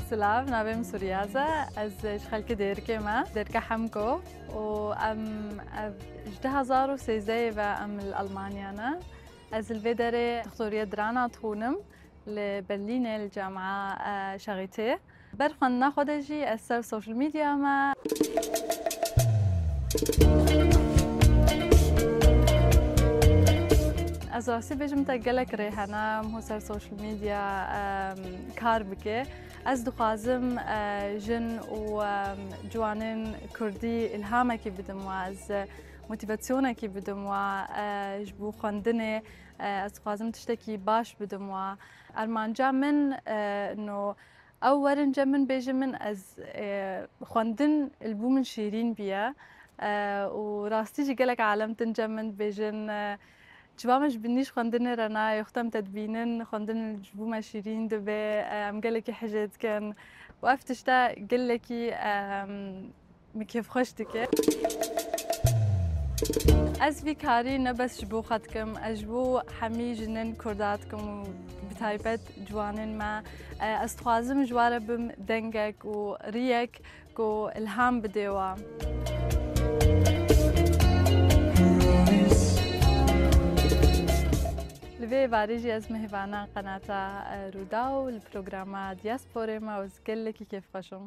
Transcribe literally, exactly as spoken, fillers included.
Silav, navê min Suryaz e. Ez ji xelkê Dêrikê me, Dêrika Hemko. Û em, ev, ji du hezar û sêzdehê ve em li Almanya ne. Ez li vê derê dixtoriya dirana dixwînim li Berlînê, li Camia, e, Charité. Ber xwendina xwe de jî ez ser social media me. Ez rastî bêjim te gelek rê hene, hûn ser social media, em, kar bike. Ez dixwazim, e, jin û, em, ciwanên kurdî îlhamekî bidim wa, ez motivasyonekî bidim wa, e, ji bo xwendinê, e, ez dixwazim tiştekî baş bidim wa. Armanca min, e, no, ew werin cem min bêjin min ez, e, xwendin li bo min şîrîn biye. E, û rastî jî gelek alem tin cem min dibêjin, e, çiva me ji binî ji xwendinê re nayê, wexta em te dibînin, xwendin ji bo me şîrîn dibe, e, em gelekî hijê dikin. Û ev tişta gelekî, em, min kêfxweş dike. Ez vî karî ne bes ji bo xwe dikim, ez ji bo hemî jinên Kurda dikim û bi taybet ciwanên me. Ez dixwazim ji wan re bim dengek û riyek ku îlham bidê wan. Li vê êvarî jî ez mêhvana qenata, e, Rûdaw li programa Diasporê me û ez gelekî kêfxweş im.